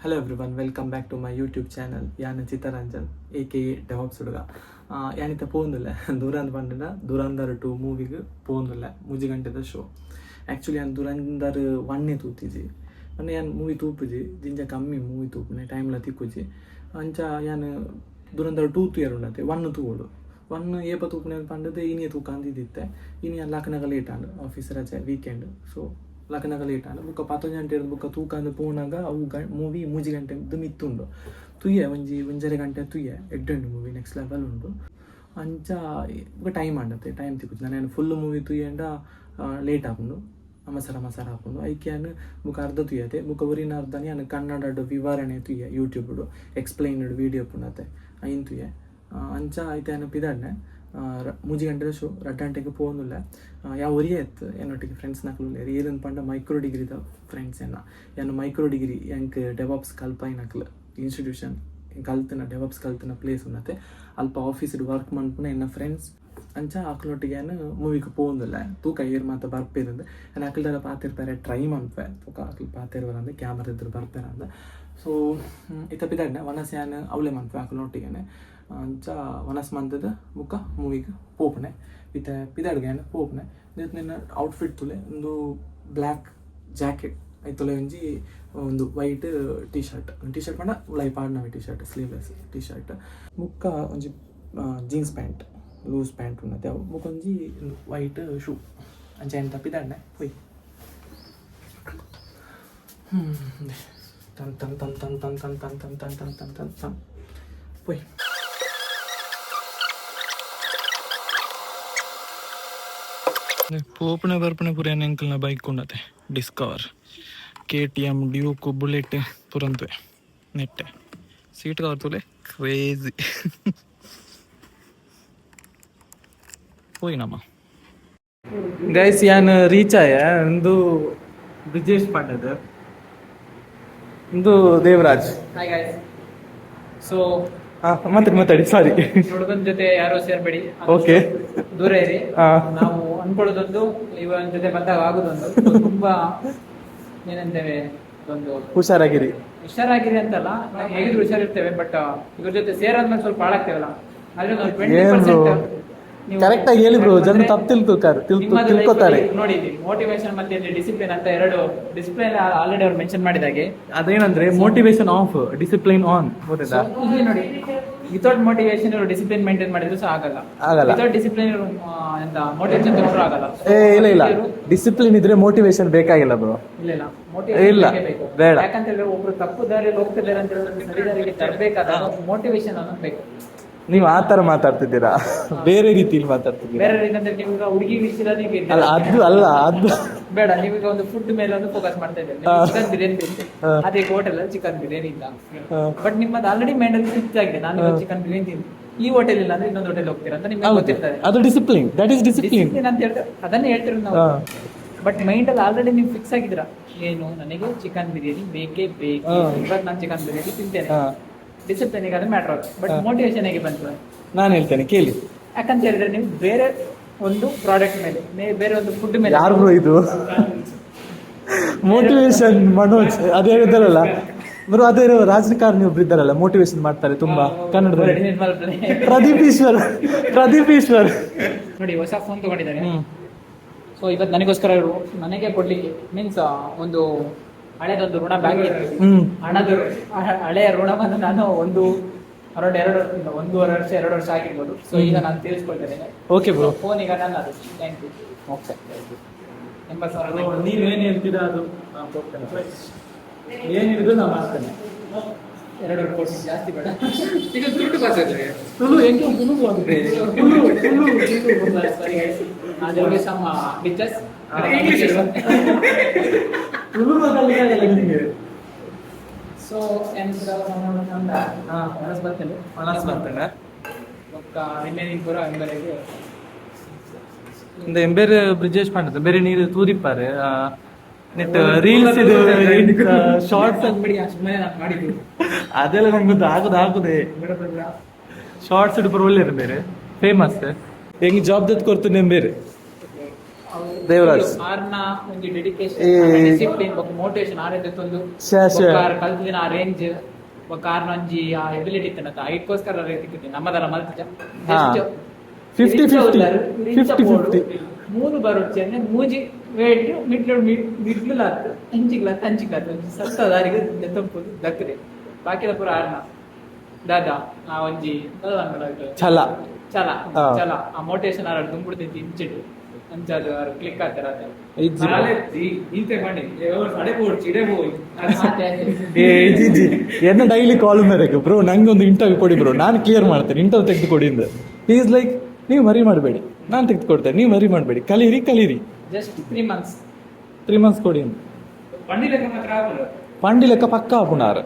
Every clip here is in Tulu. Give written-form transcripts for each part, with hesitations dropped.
Hello everyone, welcome back to my YouTube channel. ಯಾನ್ Chittaranjan, A K A DevOps ಹುಡುಗ. ಯಾನಿತ್ತ ಪೋಂದುಲ್ಲೆ ದುರಂದ್ ಪಂಡಂಡ ದುರಂದರ್ 2 ಮೂವಿಗೆ ಪೋಂದುಲ್ಲೆ. 3 ಗಂಟೆದ ಶೋ. ಆ್ಯಕ್ಚುಲಿ ಯಾನ್ ದುರಂದರ್ 1ನೇ ತೂತಿಜಿ. ಪಂಡ ಯಾನ್ ಮೂವಿ ತೂಪುಜಿ, ಜಿಂಜ ಕಮ್ಮಿ ಮೂವಿ ತೂಪುನೆ, ಟೈಮ್ಲ ತಿಕ್ಕುಜಿ. ಅಂಚ ಯಾನ್ ದುರಂದರ್ 2 ತೂಯರುಂಡತೆ, 1 ತೂವೊಡು, 1 ಏಪ ತೂಪುನೆ ಪಂಡದು ಇನಿಯೇ ತೂಕಂದಿದ್ದಿತ್ತೆ. ಇನಿ ಯಾನ್ ಲಕ್ಕನಗ ಲೇಟ್ ಆಂಡ್. ಆಫೀಸ್ ರಜೆ, ವೀಕೆಂಡ್, ಸೊ ಲಕ್ಕನಗ ಲೇಟ್ ಆಂಡ್. ಬುಕ್ಕ 10 ಗಂಟೆ ಬುಕ್ಕ ತೂಕಂದು ಪೋನಾಗ ಅವು ಗ ಮೂವಿ 3 ಗಂಟೆ ಮಿತ್ತುಂಡು. ತುಯ್ಯೆ, ಒಂಜಿ 1.5 ಗಂಟೆ ತುಯ್ಯೆ. ಎಡ್ಡೆ movie, next level ಉಂಡು. ಅಂಚ ಬುಕ್ಕ ಟೈಮ್ ಆಂಡತೆ, ಟೈಮ್ ತಿಕ್ಕುಜಿ. ನಾನು ಫುಲ್ ಮೂವಿ ತುಯ್ಯಂಡ ಲೇಟ್ ಆಪುಂಡು, ಅಮಸರ ಮಸರ ಆಪುಂಡು. ಐಕೆ ಯಾನ್ ಬುಕ್ಕ ಅರ್ಧ ತುಯ್ಯತೆ. ಬುಕ್ಕ ಒರಿನ ಅರ್ಧನಿ ಯಾನ್ ಕನ್ನಡಡ್ ವಿವರಣೆ ತುಯ್ಯೆ. ಯೂಟ್ಯೂಬ್ಡು ಎಕ್ಸ್ಪ್ಲೈನ್ಡ್ ವೀಡಿಯೋ ಪುಂಡತೆ, ಐನ್ ತುಯ್ಯೆ. ಅಂಚ ಐತೆ ಯಾನ್ ಪಿದಾಡ್ನೆ. 3 ಗಂಟೆದ ಶೋ, 2 ಗಂಟೆಗೆ ಪೋಂದುಲ್ಲೆ. ಯಾವ ಒರಿಯೇ ಇತ್ತು, ಎನ್ನೊಟ್ಟಿಗೆ ಫ್ರೆಂಡ್ಸ್ ನಕಲು ಏರನ್ ಪಂಡ ಮೈಕ್ರೋ ಡಿಗ್ರಿದ ಫ್ರೆಂಡ್ಸ್ ಎನ್ನ. ಯಾನ್ ಮೈಕ್ರೋ ಡಿಗ್ರಿ ಎಂಕ್ ಡೆವಾಪ್ಸ್ ಕಲ್ಪಾಯಿನಕ್ಲು ಇನ್ಸ್ಟಿಟ್ಯೂಷನ್, ಕಲ್ತಿನ, ಡೆವಾಪ್ಸ್ ಕಲ್ತಿನ ಪ್ಲೇಸ್ ಉನ್ನತೆ. ಅಲ್ಪ ಆಫೀಸ್ಡ್ ವರ್ಕ್ ಮನ್ಪುನ ಎನ್ನ ಫ್ರೆಂಡ್ಸ್. ಅಂಚ ಅಕ್ಲೊಟ್ಟಿಗೆ ಯಾನ್ ಮೂವಿಗೆ ಪೋಂದುಲ್ಲೆ. ತೂಕ ಏರ್ ಮಾತ ಬರ್ಪೇರಂದು. ಯಾನ್ ಅಕ್ಲ್ದಲ್ಲ ಪಾತೆರ್ಪೆರೆ ಟ್ರೈ ಮನ್ಪೆ. ತೂಕ ಅಕ್ಲು ಪಾತೆರ್ವರಂದು, ಕ್ಯಾಮರಾ ಎದುರು ಬರ್ಪೇರಂದು. ಸೊ ಇತ್ತ ಪಿದಾಡ್ನೆ. ವನಸ್ ಯಾನ್ ಅವಳೆ ಮನ್ಪೆ ಅಕ್ಲೊಟ್ಟಿಗೆನೆ. ಅಂಚ ವನಸ್ ಮಂತದ ಬುಕ್ಕ ಮೂವಿಗೆ ಪೋಪುನೆ. ಇತ್ತೆ ಪಿದಾಡ್ಗೆ ಯಾನ್ ಪೋಪುನೆ. ನಿನ್ನ ಔಟ್ಫಿಟ್ ತುಲೆ. ಒಂದು ಬ್ಲ್ಯಾಕ್ ಜಾಕೆಟ್ ಐತೊಲೆ, ಒಂಜಿ ಒಂದು white T shirt. T shirt ಪಂಡ ಉಲಾಯಿ ಪಾಡ್ನವೆ T shirt, sleeveless T shirt. ಬುಕ್ಕ ಒಂಜಿ jeans pant, loose pant ಉನ್ನತೆ ಅವು. ಬುಕ್ಕ ಒಂಜಿ ವೈಟ್ ಶೂ. ಅಂಚ ಏನು ಪಿದಾಡ್ನೆ ಪೋಯ್. ತನ್ ತನ್ ತನ್ ತನ್ ತನ್ ತನ್ ತನ್ ತನ್ ತನ್ ತನ್ ತನ್ ತನ್ ತನ್ ಪೋಯ್. ಪೋಪುಣೆ ಬರ್ಪುಣೆ ಪೂರ ಎಂಕಲ್ನ ಬೈಕ್ ಉಂಡತೆ. Discover, KTM, Duke, bullet ಪುರಂತುವೆ ನೆಟ್ಟೆ. ಸೀಟ್ ಕವರ್ ತೂಲೆ, ಕ್ರೇಜಿ. ಪೋಯಿನಮ್ಮ. ಗೈಸ್, ಯಾನ್ ರೀಚ್ ಆಯ. ಒಂದು ಬ್ರಿಜೇಶ್ ಪಂಡದ, ಒಂದು ದೇವರಾಜ್. Hi guys. So ಹಾ, ಮಾತಾಡಿ ಮಾತಾಡಿ, ಸಾರಿ. ಹುಡುಗನ ಜೊತೆ ಯಾರು ಸೇರ್ಬೇಡಿ. ದೂರ ಇರಿ. ನಾವು ಅನ್ಕೊಳ್ಳೋದೊಂದು, ಇವನ್ ಜೊತೆ ಬಂದಾಗ ಆಗೋದೊಂದು. So, ತುಂಬಾ ಏನಂತೇವೆ, ಒಂದು ಹುಷಾರಾಗಿರಿ. ಹುಷಾರಾಗಿರಿ ಅಂತಲ್ಲ, ನಾವು ಹೇಗಿದ್ರು ಹುಷಾರಿರ್ತೇವೆ. ಬಟ್ ಇವ್ರ ಜೊತೆ ಸೇರಾದ್ಮೇಲೆ ಸ್ವಲ್ಪ ಹಾಳಾಗ್ತೇವಲ್ಲ, ಆದ್ರೆ ಒಂದು ಟ್ವೆಂಟಿ ಏನ್ ಪರ್ಸೆಂಟ್ bro? Correct ಆಗಿ ಹೇಳಿ ಬ್ರೋ, ಜನ ತಪ್ಪು ತಿಳ್ಕೊತಾರೆ, ತಿಳ್ಕೊತಾರೆ. ನೋಡಿ, ಮೋಟಿವೇಶನ್ ಮತ್ತೆ ಡಿಸಿಪ್ಲಿನ್ ಅಂತ ಎರಡು. ಡಿಸಿಪ್ಲಿನ್ ಆಲ್ರೆಡಿ ಅವ್ರು ಮೆನ್ಷನ್ ಮಾಡಿದಾಗೆ. ಅದೇನಂದ್ರೆ, motivation of, discipline on, ಗೊತ್ತಾ? So, ಇಲ್ಲಿ ನೋಡಿ, ವಿತೌಟ್ ಮೋಟಿವೇಶನ್ ಇವರು ಡಿಸಿಪ್ಲಿನ್ ಮೇಂಟೈನ್ ಮಾಡಿದ್ರು ಸಹ ಆಗಲ್ಲ. ಆಗಲ್ಲ. ವಿತೌಟ್ ಡಿಸಿಪ್ಲಿನ್ ಇವರು ಎಂತ ಮೋಟಿವೇಶನ್ ತಗೊಂಡ್ರು ಆಗಲ್ಲ. ಏ ಇಲ್ಲ ಇಲ್ಲ, ಡಿಸಿಪ್ಲಿನ್ ಇದ್ರೆ ಮೋಟಿವೇಶನ್ ಬೇಕಾಗಿಲ್ಲ ಬ್ರೋ. ಇಲ್ಲ ಇಲ್ಲ, ಮೋಟಿವೇಶನ್ ಇಲ್ಲ, ಬೇಕು. ಬೇಡ. ಯಾಕಂತ ಹೇಳಿದ್ರೆ, ಒಬ್ರು ತಪ್ಪು ದಾರಿಯಲ್ಲಿ ಹೋಗ್ತಿದ್ದಾರೆ ಅಂತ ಹೇಳಿದ್ರೆ ಸರಿ ದಾರಿಗೆ ತರಬೇಕಾದಾಗ ಮೋಟಿವೇಶನ್ ಅನ್ನೋದು ಬೇಕು. ನೀವು ಆ ತರ ಮಾತಾಡ್ತಿದ್ದೀರಾ, ಬೇರೆ ರೀತಿಯಲ್ಲಿ ಮಾತಾಡ್ತಿದ್ದೀರಾ. ಬೇರೆ ರೀತಿ ಅಂದ್ರೆ, ನೀವು ಈಗ ಹುಡುಗಿ ವಿಷಯದಲ್ಲಿ ನೀವು ಇದ್ದೀರಾ. ಅಲ್ಲ, ಅದು ಅಲ್ಲ ಅದು. ಬೇಡ, ನೀವೀಗ ಒಂದು ಫುಡ್ ಮೇಲೆ ಒಂದು ಫೋಕಸ್ ಮಾಡ್ತಾ ಇದ್ದೀರಿ. ಚಿಕನ್ ಬಿರಿಯಾನಿ ಬೇಕು. ಅದೇ ಹೋಟೆಲ್ ಅಲ್ಲಿ ಚಿಕನ್ ಬಿರಿಯಾನಿ ಇಲ್ಲ. ಬಟ್ ನಿಮ್ಮದು ಆಲ್ರೆಡಿ ಮೈಂಡ್ ಅಲ್ಲಿ ಫಿಕ್ಸ್ ಆಗಿದೆ, ನಾನು ಚಿಕನ್ ಬಿರಿಯಾನಿ ತಿಂದು ಈ ಹೋಟೆಲ್ ಇಲ್ಲ ಅಂದ್ರೆ ಇನ್ನೊಂದು ಹೋಟೆಲ್ ಹೋಗ್ತೀರಾ ಅಂತ ನಿಮ್ಗೆ ಗೊತ್ತಿರ್ತದೆ. ಅದು discipline, that is discipline. Discipline ಅಂತ ಹೇಳ್ತಾರೆ, ಅದನ್ನೇ ಹೇಳ್ತಿರೋದು ನಾವು. ಬಟ್ ಮೈಂಡ್ ಅಲ್ಲಿ ಆಲ್ರೆಡಿ ನೀವು ಫಿಕ್ಸ್ ಆಗಿದ್ದೀರಾ, ಏನು, ನನಗೆ ಚಿಕನ್ ಬಿರಿಯಾನಿ ಬೇಕೇ ಬೇಕು, ಇವಾಗ ನಾನು ಚಿಕನ್ ಬಿರಿಯಾನಿ ತಿಂತೇನೆ. ಡಿಸಿಪ್ಲಿನ್ ಅದು ಮ್ಯಾಟರ್ ಆಗುತ್ತೆ. ಬಟ್ ಮೋಟಿವೇಶನ್ ಹೇಗೆ ಬಂತು? ನಾನು ಹೇಳ್ತೇನೆ ಕೇಳಿ. ಯಾಕಂತ ಹೇಳಿದ್ರೆ, ನೀವು ಬೇರೆ ಒಂದು ಪ್ರಾಡಕ್ಟ್ ಮೇಲೆ ಬೇರೆ ಒಂದು ಫುಡ್ ಮೇಲೆ. ಯಾರು ಬ್ರೋ ಇದು ಮೋಟಿವೇಶನ್ ಮನೋಜ್? ಅದೇ ಹೇಳಿದಾರಲ್ಲ ಬ್ರೋ, ಅದೇ ರಾಜಕಾರಣಿ ಒಬ್ರು ಇದ್ದಾರಲ್ಲ, ಮೋಟಿವೇಶನ್ ಮಾಡ್ತಾರೆ ತುಂಬಾ ಕನ್ನಡದಲ್ಲಿ. ನಿರ್ಮಲ್ ಪ್ಲೇ. ಪ್ರದೀಪ್ ಈಶ್ವರ್, ಪ್ರದೀಪ್ ಈಶ್ವರ್. ನೋಡಿ, ಹೊಸ ಫೋನ್ ತಗೊಂಡಿದ್ದಾರೆ. ಸೊ ಇವತ್ತು ನನಗೋಸ್ಕರ ಇವರು ನನಗೆ ಕೊಡ್ಲಿಕ್ಕೆ, ಮೀನ್ಸ್ ಒಂದು ಹಳೇದೊಂದು ಋಣ ಬ್ಯಾಂಕ್ ಇತ್ತು. ಹಣದ ಹಳೆಯ ಋಣವನ್ನು ನಾನು ಒಂದು ಅರೌಂಡ್ 2, 1.5 ವರ್ಷ, 2 ವರ್ಷ ಆಗಿರ್ಬೋದು. ಸೊ ಈಗ ನಾನು ತೀರಿಸ್ಕೊಳ್ತೇನೆ. Okay bro. Phone ಈಗ ನನ್ನ ಅದು. Thank you. Okay. 80,000. ನೀವೇನು ಹೇಳ್ತೀರಾ ಅದು ನಾನು ಕೊಡ್ತೇನೆ. ಏನಿದ್ರು ನಾನು ಮಾಡ್ತೇನೆ. 2.5 ಕೋಟಿ ಜಾಸ್ತಿ ಬೇಡ. ಈಗ ದುಡ್ಡು ಬರ್ತದೆ. ತುಳು ಹೆಂಗೆ? ತುಳು ಬಂದ್ರೆ Tulu Tulu Tulu. Sorry guys, there will be some glitches. English. Tulu ಮಾತಾಡ್ಲಿಕ್ಕೆ ಆಗಲ್ಲ ನಿಮಗೆ. ಸೊ ಮನಸ್ಸು ಬರ್ತೇನೆ. ಮನಸ್ಸು ಬರ್ತೇನೆ. ಬೊಕ್ಕ ರಿಮೈನಿಂಗ್ ಪೂರ ಎಂಬರೆಗೆ. ಇಂದ ಬೇರೆ ಬ್ರಿಜೇಶ್ ಪಂಡದ ಬೇರೆ ನೀರು ತೂದಿಪ್ಪಾರೆ ನೆಟ್ ರೀಲ್ಸ್ ಇದು ಶಾರ್ಟ್ಸ್. ಬಿಡಿ, ಸುಮ್ಮನೆ ನಾನು ಮಾಡಿದ್ದು. ಅದೆಲ್ಲ ನಂಗೆ ಗೊತ್ತು, ಆಗುದು ಆಗುದೇ. ಬೇಡ ಬೇಡ. ಶಾರ್ಟ್ಸ್ ಇಡು ಒಳ್ಳೆಯದು, ಬೇರೆ ಫೇಮಸ್. ಹೆಂಗ್ ಜಾಬ್ ದತ್ ಕೊಡ್ತು ಬೇರೆ. Devaraj. ಆರ್ನ ಒಂಜಿ ಡೆಡಿಕೇಶನ್, ಏ. ಡಿಸಿಪ್ಲಿನ್ ಬೊಕ್ಕ ಮೋಟಿವೇಶನ್ ಆರ್ ತಂದು ಶ್ಯಾ, ಶ್ಯಾ. ಆರ್ ಕಲ್ತಿನ ಆ ರೇಂಜ್ ಬೊಕ್ಕ ಆರ್ನ ಒಂಜಿ ಆ ಎಬಿಲಿಟಿ ಇತ್ತನತ, ಐಕ್ಕೋಸ್ಕರ ತಿಕ್ಕುತ್ತೆ ನಮ್ಮದಲ್ಲ ಮಲ್ತಿಜ. ಹಾ. 50-50. 50-50. ಮೂರು ಬರುಚ್ಚಿ ಅಂದ್ರೆ ಮೂಜಿ ವೇಟ್ ಮಿಡ್ಲು ಮಿಡ್ಲು ಲಾತ್ ಅಂಚಿಗ್ಲಾತ್ ಅಂಚಿಗ್ಲಾತ್ ಒಂಜಿ ಸತ್ತ ದಾರಿಗೆ ತಂಪು ದಕ್ಕದೆ. ಬಾಕಿದ ಪೂರ ಆರ್ನ ದಾದಾ ಆ ಒಂಜಿ ದಾದ ಅನ್ಕೊಳಾಗ್ತದೆ? ಛಲ. ಛಲ. ಹಾ. ಛಲ, ಆ ಮೋಟಿವೇಶನ್ ಆರ್ ದುಂಬುಡ್ತೈತಿ ಇಂಚಿಡು ಅಂಚಾದು ಆರ್ ಕ್ಲಿಕ್ ಆಗ್ತಾರೆ ಅದೇ. ಇಜ್ಜಿ. ಈತೆ ಬನ್ನಿ ಅಡೆ ಪೋಡ್ಚಿ ಇಡೆ ಹೋಗಿ. ಏ ಜಿ ಜಿ, ಎನ್ನ ಡೈಲಿ ಕಾಲ್ ಮೇರೆಗೆ ಬ್ರೋ ನಂಗೆ ಒಂದು ಇಂಟರ್ವ್ಯೂ ಕೊಡಿ ಬ್ರೋ, ನಾನು ಕ್ಲಿಯರ್ ಮಾಡ್ತೇನೆ, ಇಂಟರ್ವ್ಯೂ ತೆಗೆದು ಕೊಡಿ ಅಂದ. Is like, ನೀವು ಮರಿ ಮಾಡಬೇಡಿ, ನಾನು ತೆಗೆದುಕೊಡ್ತೇನೆ, ನೀವು ಮರಿ ಮಾಡಬೇಡಿ, ಕಲೀರಿ ಕಲೀರಿ. Just 3 months. 3 months ಕೊಡಿ ಅಂದ. ಬಂಡಿ ಲೆಕ್ಕ ಮಾತ್ರ ಆಪುಂಡು. ಪಾಂಡಿ ಲೆಕ್ಕ ಪಕ್ಕ ಆಪುಂಡಾರ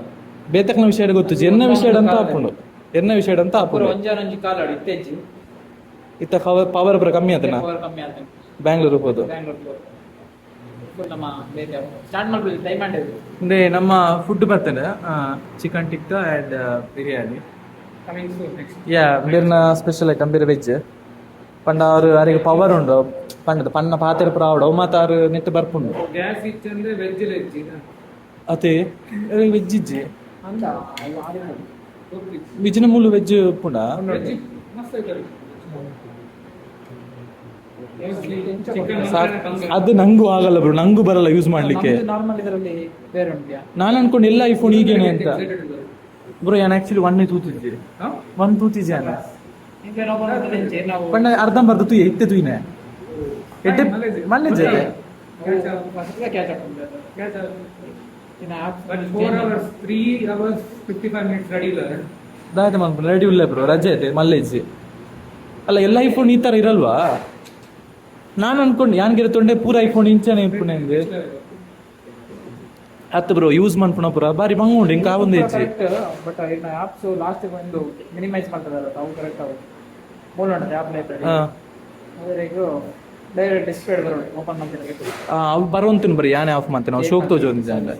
ಬೇತಕ್ನ ವಿಷಯ ಗೊತ್ತು, ಎನ್ನ ವಿಷಯ ಅಂತ ಆಪುಂಡು, ಎನ್ನ ವಿಷಯ ಅಂತ ಪೂರ ಆಪುಂಡು. ಒಂಜಾನೊಂಜಿ ಕಾಲ್ ಆಡು ಇತ್ತೆಜ್ಜಿ. ಇತ್ತ ಪವರ್ ಪವರ್ ಪೂರ ಕಮ್ಮಿ ಆತನ. ಪವರ್ ಕಮ್ಮಿ ಆತನ. ಬ್ಯಾಂಗ್ಳೂರ್ ಹೋದು. ಬ್ಯಾಂಗ್ಳೂರ್ ಫುಲ್ ನಮ್ಮ ಬೇರೆ ಸ್ಟಾರ್ಟ್ ಮಾಡ್ಬೋದು, ಟೈಮ್ ಮಾಡಿದ್ರು. ಅಂದ್ರೆ ನಮ್ಮ ಫುಡ್ ಬರ್ತದೆ, chicken tikka and biryani. Coming soon next. ಯಾ, ಬೇರ್ನ ಸ್ಪೆಷಲ್ ಐಟಮ್ ಬೇರೆ ವೆಜ್ ಪಂಡ ಅವರು ಅವರಿಗೆ ಪವರ್ ಉಂಡು ಪಂಡದ ಪಣ್ಣ ಪಾತೆರ ಪುರ ಆವಡು ಅವು ಮಾತ ಆರು ನೆಟ್ ಬರ್ಪುಂಡು. ಗ್ಯಾಸ್ ಇಚ್ಚಂದ್ರೆ ವೆಜ್ ಇಜ್ಜಿ. ಅದೇ ವೆಜ್ ಇಜ್ಜಿ. ಅಂದ. ವಿಜಿನ ಮೂಲು ವೆಜ್ ಪುಂಡ. ವೆಜ್ ಮಸ್ತ್ ಐತಲ್ಲ. ಚಿಕನ್. ಅದು ನಂಗೂ ಆಗಲ್ಲ ಬ್ರೋ, ನಂಗೂ ಬರಲ್ಲ ಯೂಸ್ ಮಾಡ್ಲಿಕ್ಕೆ. ನಾರ್ಮಲ್ ಇದರಲ್ಲಿ ಬೇರೆ ಉಂಟು. ನಾನು ಅನ್ಕೊಂಡು ಎಲ್ಲ ಐಫೋನ್ ಹೀಗೇನೆ ಅಂತ ಬ್ರೋ. ನಾನು ಆಕ್ಚುಲಿ ಒನ್ ತೂತಿದ್ದೆ, ಒನ್ ತೂತಿದ್ದೆ ನಾನು. ನಾವು ಪಂಡ ಅರ್ಧಂಬರ್ಧ ತೂಯೆ ಇತ್ತೆ ತೂಯಿನೆ ಎಡ್ಡೆ ಮಲ್ಲೆಜ್ ಕ್ಯಾಚ್ ಅಪ್. ಇನ್ನು But 4 hours, 3 hours 55 minutes ready ಇಲ್ಲ. ದಾದ ಮಲ್ಪುನ ರೆಡಿ ಇಲ್ಲ ಬ್ರೋ, ರಜೆ ಇದೆ ಮಲ್ಲೇಜ್ ಅಲ್ಲ. ಎಲ್ಲ ಐಫೋನ್ ಈ ತರ ಇರಲ್ವಾ? ನಾನು ಅನ್ಕೊಂಡು ಯಾನ್ಗಿರ ತೊಂಡೆ ಪೂರ ಐಫೋನ್ ಇಂಚನೆ ಇಪ್ಪುನೆ ಅಂದೆ. ಅತ್ತ ಬ್ರೋ, ಯೂಸ್ ಮನ್ಪುನ ಪೂರ ಬಾರಿ ಬಂಗ ಉಂಡು ಇಂಕ ಒಂದು ಹೆಚ್ಚಿ. ಕರೆಕ್ಟ್, ಬಟ್ ಇನ್ನು ಆಪ್ಸ್ ಲಾಸ್ಟ್ ಒಂದು ಮಿನಿಮೈಸ್ ಮಾಡ್ತದಲ್ಲ, ಅವು ಕರೆಕ್ಟ್ ಅವು ಮೂಲ ಉಂಟು ಆ್ಯಪ್ ಲೈಬ್ರರಿ. ಹಾ. ಅದ್ರಾಗ ಡೈರೆಕ್ಟ್ ಡಿಸ್ಪ್ಲೇ ಬರೋಣ ಓಪನ್ ಮಾಡ್ತಾರೆ. ಅವು ಬರೋಂತಿನ ಬರೀ ಯಾನೇ ಆಫ್ ಮಾಡ್ತೇನೆ ನಾವು ಶೋಕ್ ತೋಜೋ ಒಂದು ಜಾಗ.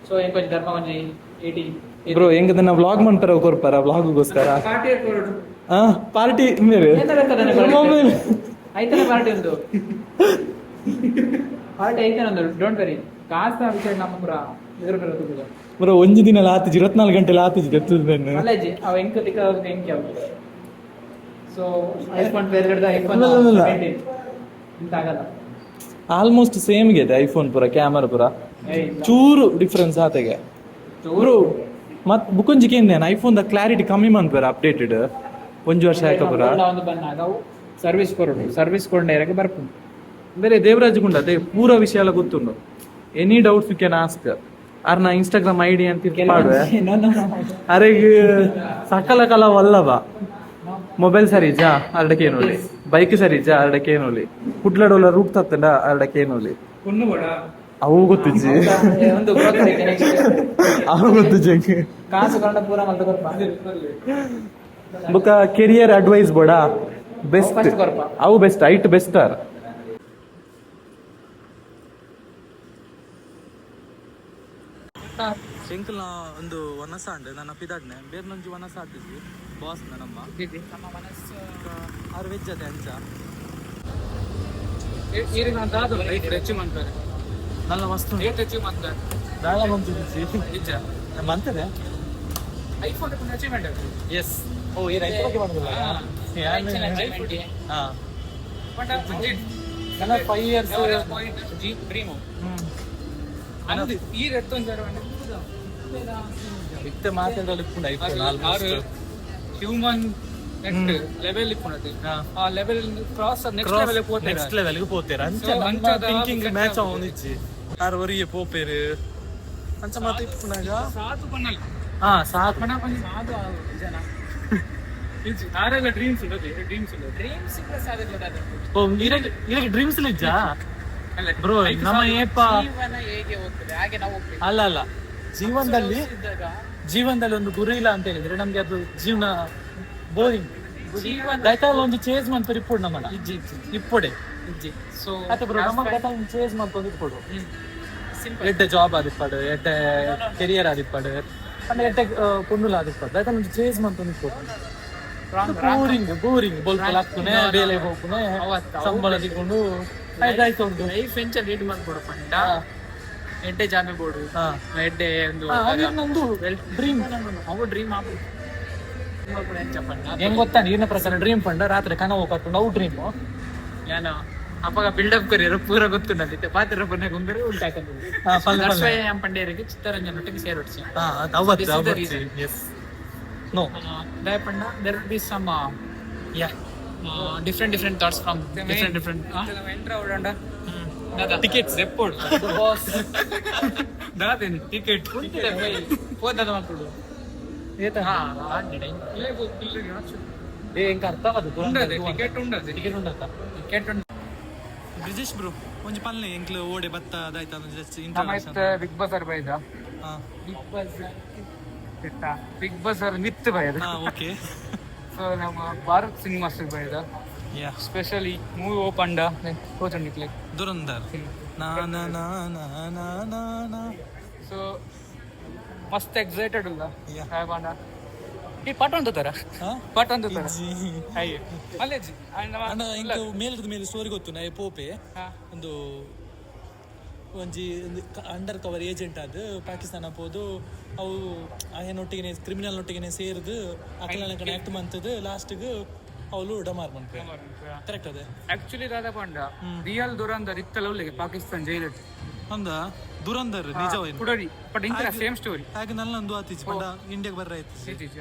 ಸೊ ಏನ್ ಕೊಂಚ ಧರ್ಮ ಒಂಜಿ 80. ಬ್ರೋ, ಹೆಂಗದ ನಾವು ವ್ಲಾಗ್ ಮಾಡ್ತಾರ ಕೊರ್ಪಾರ ವ್ಲಾಗ್ಗೋಸ್ಕರ. ಪಾರ್ಟಿ ಕೊರಡು. ಹಾ, ಪಾರ್ಟಿ ಮೇರೆ. ಮೊಬೈಲ್. ಐತನ ಪಾರ್ಟಿ, ಒಂದು ಪಾರ್ಟಿ ಐತನ ಒಂದು. Don't very ಕಾಸ ವಿಷಯ ನಮ್ಮ ಪುರ ಇದ್ರ ಬರೋದು. ಬ್ರೋ, ಒಂಜಿ ದಿನ ಆತಿಜಿ, 24 ಗಂಟೆ ಆತಿಜಿ ದೆತ್ತದ. ಅಲ್ಲೇಜಿ ಅವ ಎಂಕ್ ತಿಕ್ಕ ಎಂಕ್ ಅವು. ಸೊ ಐಫೋನ್ ಬೇರೆ ಐಫೋನ್ ಅಲ್ಲ, ಅಲ್ಲ, ಅಲ್ಲ. ಇಂತ ಆಗಲ್ಲ. ಆಲ್ಮೋಸ್ಟ್ ಸೇಮ್ ಇದೆ ಐಫೋನ್ ಪೂರ, ಕ್ಯಾಮರಾ ಪೂರ. ಏ, ಇಲ್ಲ. ಚೂರು ಡಿಫ್ರೆನ್ಸ್ ಆತೆಗೆ ಬ್ರೋ. ಮತ್ ಬುಕೊಂಜಿಗೆ ಏನ್ ಐಫೋನ್ the clarity ಕಮ್ಮಿ ಮನ್ಪೇರ ಅಪ್ಡೇಟೆಡ್ ಒಂಜಿ ವರ್ಷ ಯಾಕ ಪೂರ. ಒಂದು ಬಂದಾಗ ಅವು ಸರ್ವಿಸ್ ಕೊರಡು, ಸರ್ವಿಸ್ ಕೊಂಡೇರಕ್ಕೆ ಬರ್ಪುಂಡು. ಬೇರೆ ದೇವರಾಜ್ ಗುಂಡ ಅದೇ ಪೂರ ವಿಷಯ ಎಲ್ಲ ಗೊತ್ತುಂಡು. Any doubts you can ask. ಆರ್ನ ಇನ್ಸ್ಟಾಗ್ರಾಮ್ ಐಡಿ ಅಂತ ಪಾಡುವೆ. No, no, no. ಅರೆಗ್ ಸಕಲ ಕಲ ವಲ್ಲಭ. ಮೊಬೈಲ್ ಸರಿಜಾ ಅರಡಕ್ಕೆ ಏನೋಲಿ, ಬೈಕ್ ಸರಿಜಾ ಅರಡಕ್ಕೆ ಏನೋಲಿ, ಕುಡ್ಲಡೋಲ ರೂಟ್ ತತ್ತಂಡ ಅರಡಕ್ಕೆ ಏನೋಲಿ. ಕೊನ್ನು ಬೇಡ. ಅವು ಗೊತ್ತಿಜ್ಜಿ. ಏ, ಒಂದು broker ಐತೆ next. ಅವು ಗೊತ್ತಿಜ್ಜಿ. ಕಾಸು ಕಂಡ ಪೂರ ಮಲ್ತ ಕೊರ್ಪ. ಬುಕ್ಕ ಕೆರಿಯರ್ ಅಡ್ವೈಸ್ ಬೋಡ ಬೆಸ್ಟ್. First ಕೊರ್ಪ. ಅವು ಬೆಸ್ಟ್ ಐಟ್ ಬೆಸ್ಟ್ ಆರ್. ಎಂಕಲ್ನ ಒಂದು ವನಸ ಅಂಡ್ ನನ್ನ ಪಿದಾಡ್ನೆ ಬೇರ್ನೊಂಜಿ ವನಸ ಆತಿದ್ವಿ ಬಾಸ್ ನಮ್ಮ. ನಮ್ಮ ಮನಸ್ಸು. ಆರು ವೆಜ್ ಅದೇ ಅಂಚ. ಹೆಚ್ಚು ಮಾಡ್ತಾರೆ. ನನ್ನ ವಸ್ತು. ರೇಟ್ ಹೆಚ್ಚು ಮಾಡ್ತಾರೆ. ದಾಳ ಮಂಚು. ನಿಜ. ನಮ್ಮ ಅಂತದೆ. IPhone achievement. ಎಸ್, ಓ ಏನು ಐಫೋನ್ ಬಗ್ಗೆ ಮಾಡೋದಿಲ್ಲ. ಹಾ. ಬಟ್ ನನ್ನ 5 years. Point G dream ಅನ್ನೋದು ಈ ರೆತ್ತೊಂದು ಇತ್ತೆ ಮಾತಾಡಲು iPhone almost human next level ಇಪ್ಪುನತೆ. ಆ level cross next level ಪೋತೆ. ನೆಕ್ಸ್ಟ್ ಲೆವೆಲ್ ಗೆ ಪೋತೇರ ಅಂಚ. So, ನಮ್ಮ ಅಂಚದ thinking set match ಆಗುತ್ತೆ. ಅವನಿಚ್ಚಿ ಆರ್ ಒರಿಗೆ ಪೋಪೇರು ಅಂಚ ಮಾತ ಇಪ್ಪುನಾಗ. ಸಾತು ಪನ್ನಲ್. ಹಾ, ಸಾಕು. ಪಣ ಪಂಜಿ. ಅದು ಜನ. ಇಜ್ಜಿ ಆರೆಲ್ಲ ಡ್ರೀಮ್ಸ್ ಉಂಟು, ಡ್ರೀಮ್ಸ್ ಉಂಟು. ಡ್ರೀಮ್ಸ್ ಪ್ಲಸ್ ಅದಕ್ಕೆ ಅದು. ಓ, ಇರಗೆ ಇರಗೆ ಡ್ರೀಮ್ಸ್ ಇಜ್ಜಾ? ಅಲ್ಲ. ಬ್ರೋ, ನಮ್ಮ ಏಪ ಜೀವನ ಹೇಗೆ ಹೋಗ್ತದೆ ಹಾಗೆ ನಾವು ಹೋಗ್ಬೇಕು. ಅಲ್ಲ ಅಲ್ಲ, ಜೀವನದಲ್ಲಿ ಇದ್ದಾಗ ಜೀವನದಲ್ಲಿ ಒಂದು ಗುರಿ ಇಲ್ಲ ಅಂತ ಹೇಳಿದ್ರೆ ನಮ್ಗೆ ಅದು ಜೀವನ ಬೋರಿಂಗ್. ಜೀವನ ದಯತಾಲ್ ಒಂದು ಚೇಂಜ್ ಮಾಡ್ತಾರೆ ಇಪ್ಪೊಡು ನಮ್ಮನ್ನ. ಇಜ್ಜಿ ಇಜ್ಜಿ. ಇಪ್ಪೊಡೆ. ಇಜ್ಜಿ. ಸೊ ಆತ ಬ್ರೋ, ನಮ್ಮ ದಯತಾಲ್ ಒಂದು ಚೇಂಜ್ ಮಾಡ್ಕೊಂಡು ಇಪ್ಪೊಡು. ಸಿಂಪಲ್. ಎಡ್ಡೆ ಜಾಬ್ ಆದಿಪ್ಪಾಡು, ಎಡ್ಡೆ ಕೆರಿಯರ್ ಆದಿಪ್ಪಾಡು, ಅಂದ್ರೆ ಎಡ್ಡೆ ಪೊಣ್ಣುಲ ಆದಿಪ್ಪಾಡು, ದಯತಾಲ್ ಒಂದು ಚೇಂಜ್ ಮಾಡ್ಕೊಂಡು ಇಪ್ಪೊಡು. ಬೋರಿಂಗ್ ಬೋರಿಂಗ್ ಬೊಲ್ಪ ಲಕ್ಕುನೆ ಬೇಲೆ ಹೋಗ್ಪುನೆ ಸಂಬಳ ತಿಕ್ಕೊಂಡು ಆಯ್ತಾಯ್ತು ಉಂಟು. ಲೈಫ್ ಎಂಚ ಲೀಡ್ ಮಾಡ್ಕೊಡು ಪಂಡ ಎಡ್ಡೆ ಜಾಮೆ ಬೋಡು, ಎಡ್ಡೆ ಒಂದು ನಂದು ಡ್ರೀಮ್. ಅವು ಡ್ರೀಮ್ ಆಪು ಎಂಚ ಪಂಡ. ಹೆಂಗ್ ಗೊತ್ತಾ, ನೀರಿನ ಪ್ರಕಾರ ಡ್ರೀಮ್ ಪಂಡ ರಾತ್ರಿ ಕನವು ಕಟ್ಟು ಅವು ಡ್ರೀಮ್. ಯಾನ ಅಪ್ಪಗ ಬಿಲ್ಡಪ್ ಕೊರಿಯರು ಪೂರ ಗೊತ್ತು ನಲ್ಲಿತ್ತೆ ಪಾತ್ರ ಪುಣ್ಯ ಗುಂಗರು ಉಂಟಾಕಂದು. That's why I am ಪಂಡೇರಿಗೆ Chittaranjan ಒಟ್ಟಿಗೆ ಸೇರೊಡ್ಚಿ. This is the reason. No. ದಯಪಂಡ there will be some yeah different different thoughts from different different. Enter ಅವಡಂಡ tickets ರೆಪ್ಪೋಡ್ ದಾದೇನು ಟಿಕೆಟ್. ಹೋದದ ಮಕ್ಕಳು. ಏ ಎಂಕ ಅರ್ಥ ಉಂಡದೆ ಟಿಕೆಟ್ ಉಂಡದೆ. ಟಿಕೆಟ್ ಉಂಡತ್ತ? ಟಿಕೆಟ್ ಉಂಟು. ಬ್ರಿಜೇಶ್ ಬ್ರೋ, ಒಂಜಿ ಪಲ್ಲೆ ಎಂಕ್ಲು ಓಡೆ ಬತ್ತ ಅದಾಯ್ತ ಜಸ್ಟ್. ಬಿಗ್ ಬಜಾರ್ ಬೈದ. Big boss. ಬಿಗ್ ಬಜಾರ್ ಮಿತ್ ಬೈದ. ಓಕೆ. ಸೊ ನಮ್ಮ ಭಾರತ್ ಸಿನಿಮಾಸ್ ಬೈದ. ಯಾ. Specially movie ಓಪಂಡ ಕೋಚಂಡಿಕ್ಲೆ. ದುರಂದರ್ ನಾ ನಾ ನಾ ನಾ ನಾ ನಾ ನಾ. ಸೊ ಮಸ್ತ್ ಎಕ್ಸೈಟೆಡ್ ಉಲ್ಲ. Yeah. ಪಂಡ ಈ ಪಾಠ ಒಂದು ತರ. ಹಾ? ಪಾಠ ಒಂದು ತರ. ಇಜ್ಜಿ. ಅಯ್ಯೋ ಮಲ್ಲೇಜಿ. ಅಣ್ಣ, ಇಂಕ ಮೇಲ್ದ ಮೇಲೆ ಸ್ಟೋರಿ ಗೊತ್ತು ನಾ ಪೋಪೆ. ಒಂದು ಒಂಜಿ ಅಂಡರ್ ಕವರ್ ಏಜೆಂಟ್ ಅದು ಪಾಕಿಸ್ತಾನ ಪೋದು ಅವು ಆಯನೊಟ್ಟಿಗೆ ಕ್ರಿಮಿನಲ್ ಒಟ್ಟಿಗೆ ಸೇರಿದು ಅಕಲನ ಕಡೆ ಆಕ್ಟ್ ಮಂತದ್ದು ಲಾಸ್ಟ್ಗೆ ಅವಳು ಡಮಾರ್ ಮನ್ಪೆ, ಕರೆಕ್ಟ್ ಅದೇ? ಆಕ್ಚುಲಿ ದಾದಾ ಪಂಡ ರಿಯಲ್ ದುರಂದರ್ ಇತ್ತಲ ಉಲ್ಲಿಗೆ ಪಾಕಿಸ್ತಾನ ಜೈಲ್. ಅಂದ ದುರಂದರ್ ನಿಜ. ಕುಡರಿ ಬಟ್ ಇಂತರ ಸೇಮ್ ಸ್ಟೋರಿ. ಹಾಗೆ ನಲ್ಲೊಂದು ಆತಿಜಿ ಪಂಡ ಇಂಡಿಯಾಗೆ ಬರ್ರ ಆಯ್ತು.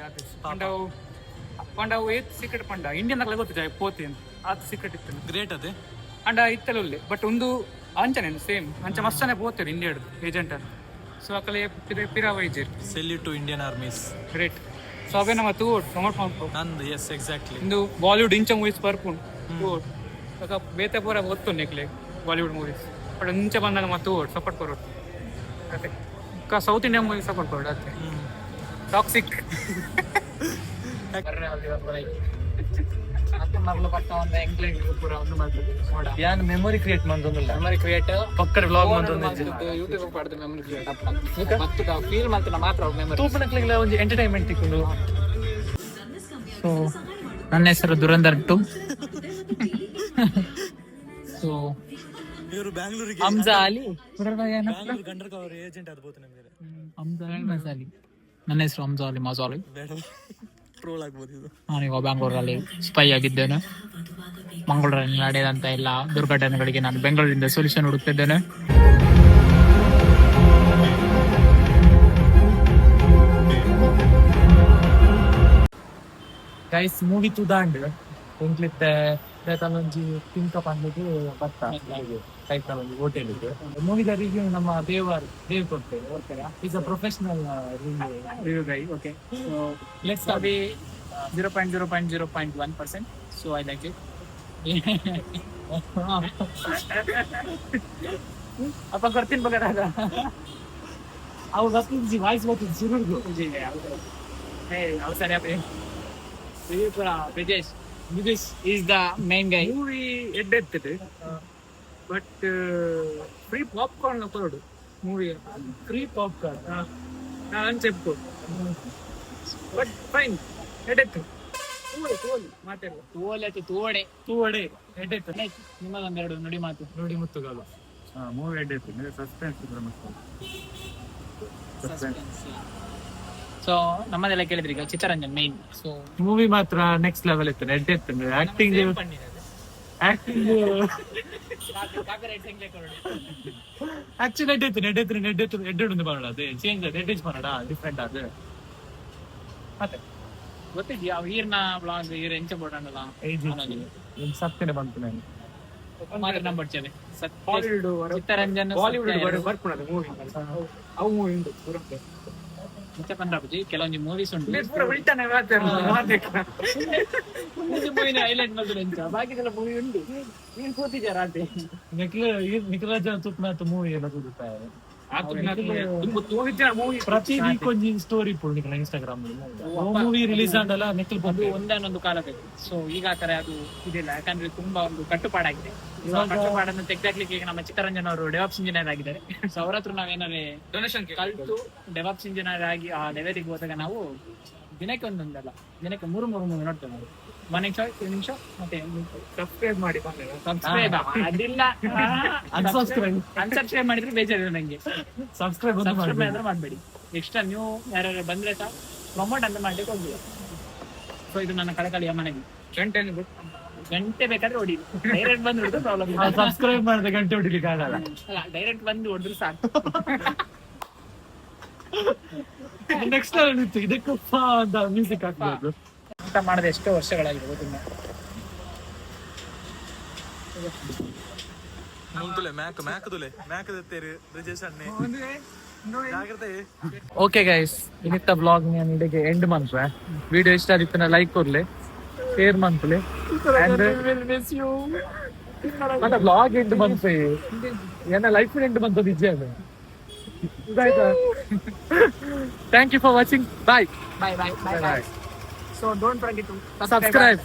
ಪಂಡವು ಪಂಡವು ಏತ್ ಸೀಕ್ರೆಟ್ ಪಂಡ ಇಂಡಿಯನ್ ಅಗಲ ಗೊತ್ತಿದೆ ಪೋತಿ ಅಂತ ಆತ ಸೀಕ್ರೆಟ್ ಇತ್ತು. ಗ್ರೇಟ್ ಅದೇ. ಅಂಡ ಇತ್ತಲ ಉಲ್ಲೆ ಬಟ್ ಒಂದು ಅಂಚನೆ ಸೇಮ್ ಅಂಚ ಮಸ್ತನೆ ಪೋತೇರು ಇಂಡಿಯಾ ಏಜೆಂಟ್ ಅಂತ. ಸೊ ಅಕಲೆ ಪಿರ ವೈಜೇರ್. Salute to Indian armies. Great. So ಅವೇ ನಮ್ಮ ತೂ ಪ್ರಮೋಟ್ ಮಾಡ್ಕೊ. ನಂದು ಎಸ್ ಎಕ್ಸಾಕ್ಟ್ಲಿ. ಇಂದು ಬಾಲಿವುಡ್ ಇಂಚ ಮೂವೀಸ್ ಬರ್ಪುಂಡು ತೂವೊಡು. ಬೊಕ ಬೇತೆ ಪೂರ ಗೊತ್ತು ನಿಕ್ಲೆ ಬಾಲಿವುಡ್ ಮೂವೀಸ್, ಬಟ್ ಇಂಚ ಬಂದಾಗ ಮತ್ತೆ ತೂವೊಡು, ಸಪೋರ್ಟ್ ಕೊರೊಡು ಅದೇ. ಬೊಕ ಸೌತ್ ಇಂಡಿಯಾ ಮೂವಿ ಸಪೋರ್ಟ್ ಕೊರೊಡು ಅತ್ತೆ ಟಾಕ್ಸಿಕ್. ಮರ್ಲು ಪಟ್ಟ ಒಂದು ಎಂಕ್ಲೇವ್ ಪೂರ ಒಂದು ಮಾಡ್ತದೆ ನೋಡ. ಯಾನ್ ಮೆಮೊರಿ ಕ್ರಿಯೇಟ್ ಮಂದೊಂದುಲ್ಲ. ಮೆಮೊರಿ ಕ್ರಿಯೇಟ್ ಪಕ್ಕದ ವ್ಲಾಗ್ ಮಂದೊಂದು. ಯೂಟ್ಯೂಬ್ ಪಡೆದ ಮೆಮೊರಿ ಕ್ರಿಯೇಟ್ ಅಪ್ಪ ಮತ್ತು ಫೀಲ್ ಮಾಡ್ತಾನೆ ಮಾತ್ರ ಮೆಮೊರಿ. ತೂಪನಕ್ಲೆಗ್ಲ ಒಂಜಿ ಎಂಟರ್ಟೈನ್ಮೆಂಟ್ ತಿಕ್ಕುಂಡು. ಸೊ ನನ್ನ ಹೆಸರು ದುರಂದರ್ ಟು. ಸೊ ಇವರು ಬ್ಯಾಂಗ್ಳೂರಿಗೆ ಹಮ್ಜಾ ಅಲಿ. ಬ್ಯಾಂಗ್ಳೂರ್ ಗಂಡರ್ ಕವರ್ ಏಜೆಂಟ್ ಆಗ್ಬೋದು ನಮಗೆ. ಹಮ್ಜಾ ಅಲಿ ಮಜಾಲಿ. ನನ್ನ ಹೆಸರು ಹಮ್ಜಾ ಅಲಿ ಮಜಾಲಿ. ಬೇಡ, ಟ್ರೋಲ್ ಆಗ್ಬೋದು ಇದು. ನಾನೀಗ ಬ್ಯಾಂಗ್ಳೂರಲ್ಲಿ ಸ್ಪೈ ಆಗಿದ್ದೇನೆ. ಮಂಗಳೂರಲ್ಲಿ ನಡೆದಂತ ಎಲ್ಲ ದುರ್ಘಟನೆಗಳಿಗೆ ನಾನು ಬೆಂಗಳೂರಿಂದ ಸೊಲ್ಯೂಷನ್ ಹುಡುಕ್ತಿದ್ದೇನೆ. ಗೈಸ್, ಮೂವಿ ತುದಾಂಡ್ ಎಂಕ್ಲಿತ್ತೆ ಒಂಜಿ ತಿಂಕ ಪಂಡ್ದು ಬತ್ತ ಕೈತಲ್ ಒಂಜಿ ಹೋಟೆಲ್ ಇದೆ. ಮೂವಿದ ರಿವ್ಯೂ ನಮ್ಮ ದೇವರ್ ದೇವ್ ಕೊಡ್ತೇವೆ, is a professional review. Review guy. Okay, so let's be 0.0.0.1%. So I like it. ಅಪ್ಪ ಕೊಡ್ತೀನಿ ಬಗರಾಗ. ಅವು ಗೊತ್ತಿದ್ಜಿ, ವಾಯ್ಸ್ ಗೊತ್ತಿದ್ದು ಸುರುರ್ಗು. ಅವು ಸರಿ ಅಪ್ಪ. ರಿವ್ಯೂ ಪೂರ Brijesh. Brijesh is the main guy. Movie ಎಡ್ಡೆ ಇರ್ತದೆ, ಬಟ್ ಫ್ರೀ ಪಾಪ್ಕಾರ್ನ್ ಕೊರಡು ಮೂವಿ. Free popcorn? ನಾನು ಅಂಚೆಪ್ಪು, ಬಟ್ ಫೈನ್, ಎಡೆತ್ತು ತೂವೊಲಿ ತೂವೊಲಿ ಮಾತಾಡುವ. ತೋಲೆ ಆಯ್ತು, ತೋಡೆ. ತೂವಡೆ ಎಡ್ಡೆತ್ತು. ನಿಮ್ಮದೊಂದೆರಡು ನುಡಿ ಮಾತು. ನೋಡಿ ಮುತ್ತುಗಾಲು. ಮೂವಿ ಎಡ್ಡೆ ಸಸ್ಪೆನ್ಸ್ ಮಸ್ತ್. ಸೊ ನಮ್ಮದೆಲ್ಲ ಕೇಳಿದ್ರಿ ಈಗ ಚಿತ್ತರಂಜನ್ ಮೈನ್. ಸೊ ಮೂವಿ ಮಾತ್ರ ನೆಕ್ಸ್ಟ್ ಲೆವೆಲ್ ಇತ್ತು, ಎಡ್ಡೆ ಇತ್ತು. ಆಕ್ಟಿಂಗ್ ಆಕ್ಟಿಂಗ್ ಆಕ್ಚುಲಿ ಎಡ್ಡೆ ಇತ್ತು, ಎಡ್ಡೆ ಇತ್ತು, ಎಡ್ಡೆ ಇತ್ತು. ಎಡ್ಡೆ ಉಂಡು ಬರೋಣ, ಅದೇ ಚೇಂಜ್ ಎಡ್ಡೇಜ್ ಮಾಡೋಣ, ಡಿಫ್ರೆಂಟ್ ಅದು ಮತ್ತೆ. ಗೊತ್ತಿದ್ಯಾ ಅವು ಈರ್ನ ಬ್ಲಾಗ್ ಈರ್ ಎಂಚ ಬೋಡಾಂಡಲ. ಸತ್ಯನೆ ಬಂತು ನಾನು. ಮಾತ್ರ ನಂಬರ್ ಚೇವೆ ಸತ್ಯ. ಬಾಲಿವುಡ್ ಚಿತ್ತರಂಜನ್. ಬಾಲಿವುಡ್ ಬರ್ಪುಣದ ಮೂವಿ ಅವು ಮೂವಿ ಉಂಟು ಪೂರ. ಎಂಚ ಪಂಡ್ರಾಪುಜಿ ಕೆಲವೊಂಜಿ ಮೂವೀಸ್ ಉಂಟು. ಪೂರ ಉಲ್ಟಾನೆ ಮಾತಾಡ. ಒಂಜಿ ಮೂವಿನ ಹೈಲೈಟ್ ಮಲ್ತುಂಡು ಎಂಚ ಬಾಕಿದೆಲ್ಲ ಮೂವಿ ಉಂಟು ನೀನ್ ಕೂತಿದ್ಯಾ ರಾತ್ರಿ. ನಿಖಿಲ ನಿಖಿಲರಾಜ್ ತುಪ್ನಾಥ್ ಮೂವಿ ಎಲ್ಲ ತೂದುತ್ತಾರೆ. ಮೂವಿ. ಪ್ರತಿ ವೀಕ್ ಒಂಜಿ ಸ್ಟೋರಿ ಪುಲ್ ನಿಖಿಲ ಇನ್ಸ್ಟಾಗ್ರಾಮ್. ಮೂವಿ ರಿಲೀಸ್ ಆಂಡಲ ನಿಖಿಲ್ ಅದು ಒಂದಾನೊಂದು ಕಾಲ ಬೇಕು. ಸೊ ಈಗ ಆ ತರ ಅದು ಇದಿಲ್ಲ, ಯಾಕಂದ್ರೆ ತುಂಬಾ ಒಂದು ಕಟ್ಟುಪಾಡಾಗಿದೆ. So, ಆ ಕಟ್ಟುಪಾಡನ್ನು ತೆಗೆದಾಕ್ಲಿಕ್ಕೆ ಈಗ ನಮ್ಮ ಚಿತ್ತರಂಜನ್ ಅವರು ಡೆವಾಪ್ಸ್ ಇಂಜಿನಿಯರ್ ಆಗಿದ್ದಾರೆ. ಸೊ ಅವ್ರ ಹತ್ರ ನಾವೇನಾದ್ರೆ ಡೊನೇಷನ್ ಕಲ್ತು ಡೆವಾಪ್ಸ್ ಇಂಜಿನಿಯರ್ ಆಗಿ ಆ ಲೆವೆಲ್ಗೆ ಹೋದಾಗ ನಾವು ದಿನಕ್ಕೆ ಒಂದೊಂದಲ್ಲ, ದಿನಕ್ಕೆ ಮೂರು ಮೂರು ಮೂವಿ ನೋಡ್ತೇನೆ ನಾನು. 1 ನಿಮಿಷ, 2 ನಿಮಿಷ ಮತ್ತೆ. ಸಬ್ಸ್ಕ್ರೈಬ್ ಮಾಡಿ ಬಂದ್ರೆ. ಸಬ್ಸ್ಕ್ರೈಬ್ ಅದಿಲ್ಲ. Unsubscribe. Unsubscribe ಮಾಡಿದ್ರೆ ಬೇಜಾರಿಲ್ಲ ನಂಗೆ. ಸಬ್ಸ್ಕ್ರೈಬ್. ಸಬ್ಸ್ಕ್ರೈಬ್ ಅಂದ್ರೆ ಮಾಡಬೇಡಿ. ಎಕ್ಸ್ಟ್ರಾ ನೀವು ಯಾರು ಬಂದ್ರೆ ಸಹ ಪ್ರಮೋಟ್ ಅಂತ ಮಾಡ್ಲಿಕ್ಕೆ ಹೋಗ್ಬೇಡಿ. ಸೊ ಇದು ನನ್ನ ಕಳಕಳಿಯ ಮನವಿ. ಗಂಟೆ. ಗಂಟೆ ಬೇಕಾದ್ರೆ ಹೊಡಿ, ಡೈರೆಕ್ಟ್ ಬಂದು ಹೊಡೆದ್ರೆ ಪ್ರಾಬ್ಲಮ್. ಸಬ್ಸ್ಕ್ರೈಬ್ ಮಾಡಿದ ಗಂಟೆ ಹೊಡಿಲಿಕ್ಕೆ ಆಗಲ್ಲ. ಅಲ್ಲ, ಡೈರೆಕ್ಟ್ ಬಂದು ಹೊಡೆದ್ರು ಸಾಕು. ನೆಕ್ಸ್ಟ್ ಇತ್ತು ಇದಕ್ಕಪ್ಪ ಅಂತ ಮ್ಯೂಸಿಕ್ ಹಾಕ್ಬೋದು. ಊಟ ಮಾಡದೆ ಎಷ್ಟೋ ವರ್ಷಗಳಾಗಿದೆ, ಗೊತ್ತಿಲ್ಲ. ಮುಂತುಲೆ ಮ್ಯಾಕ್ ಮ್ಯಾಕ್ ತುಲೆ ಮ್ಯಾಕ್ ದತ್ತೇರು ಬ್ರಿಜೇಶ್ ಅಣ್ಣೆ, ಜಾಗ್ರತೆ. ಓಕೆ ಗೈಸ್, ಇನ್ನಿತ್ತ ಬ್ಲಾಗ್ ನಾನು ಇಡೆಗೆ ಎಂಡ್ ಮನ್ಪೆ. ವಿಡಿಯೋ ಇಷ್ಟ ಆಗಿತ್ತು ಲೈಕ್ ಕೊಡ್ಲಿ, ಶೇರ್ ಮನ್ಪುಲೆ. ಮತ್ತೆ ಬ್ಲಾಗ್ ಎಂಡ್ ಮನ್ಪೆ, ಏನ ಲೈಫ್ ಎಂಡ್ ಬಂತದ್ದು ನಿಜ. ಇದಾಯ್ತಾ? Thank you for watching, bye. Bye bye bye bye. So don't forget to subscribe.